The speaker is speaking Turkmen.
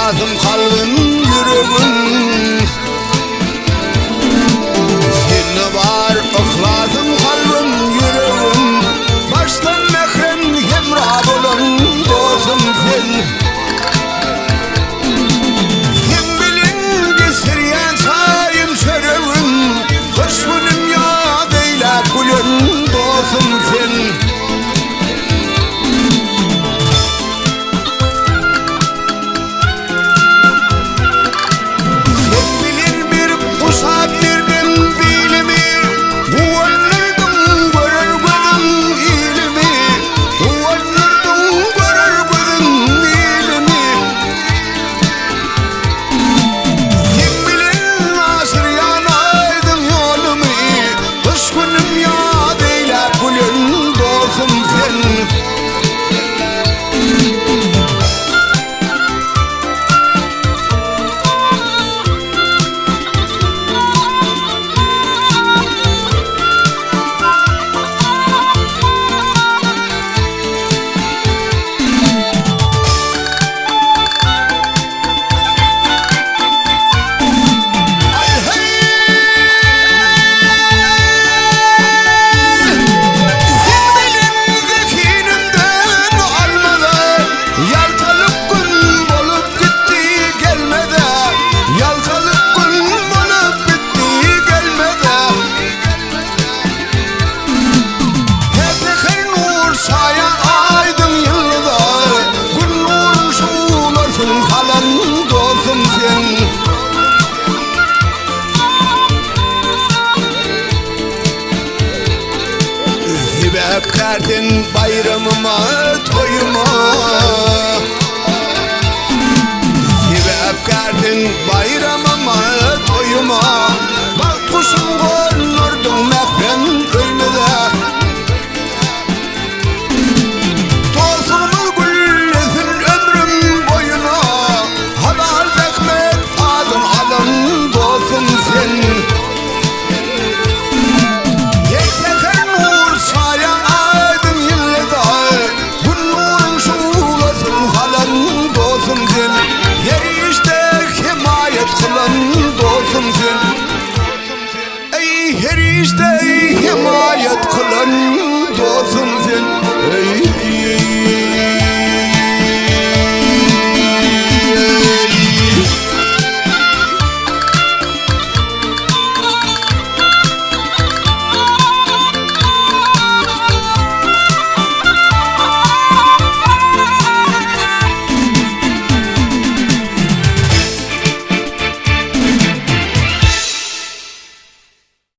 yhlasym kalbym ýüregim Sende bar yhlasym kalbym ýüregim Başdan mährem hemra bolan dostum sen Seň bilen geçirýän çaýym çöregim Gyş günüm ýaz eýläp gülen dostum sen. Sen bilen berip guşap berdim bilimi, Guwandyrdyň görer gözüm ilimi, Guwandyrdyň görer gözüm ilimi. Sen bilen aşyrýan aýdyň ýolumy, Gyş günüm ýaz eýläp gülen dostum sen. Sen bilen zehinimden almada, Ýaltalyk gün bolup gitdi gelmede, Ýaltalyk gün bolup gitdi gelmede. Her säher nur çaýan aýdyň ýyldyza, Gün nurun şuglasyn salan dostum sen. Sebäpkär sen baýramyma, toýuma Sebäpkär sen baýramyma, toýuma Bagt guşum gondurdyň mährem öýmüze Dostlugymyz güllesin ömrüm boýuna Halal zähmet adyn alan dostum sen. Ýeketer nur çaýan aýdyň ýyldyza, Gün nuruň şuglasyn salan dostum sen. Her işde hemaýat kylan dostum sen. Eý, her işde hemaýat kylan dostum sen. Eý.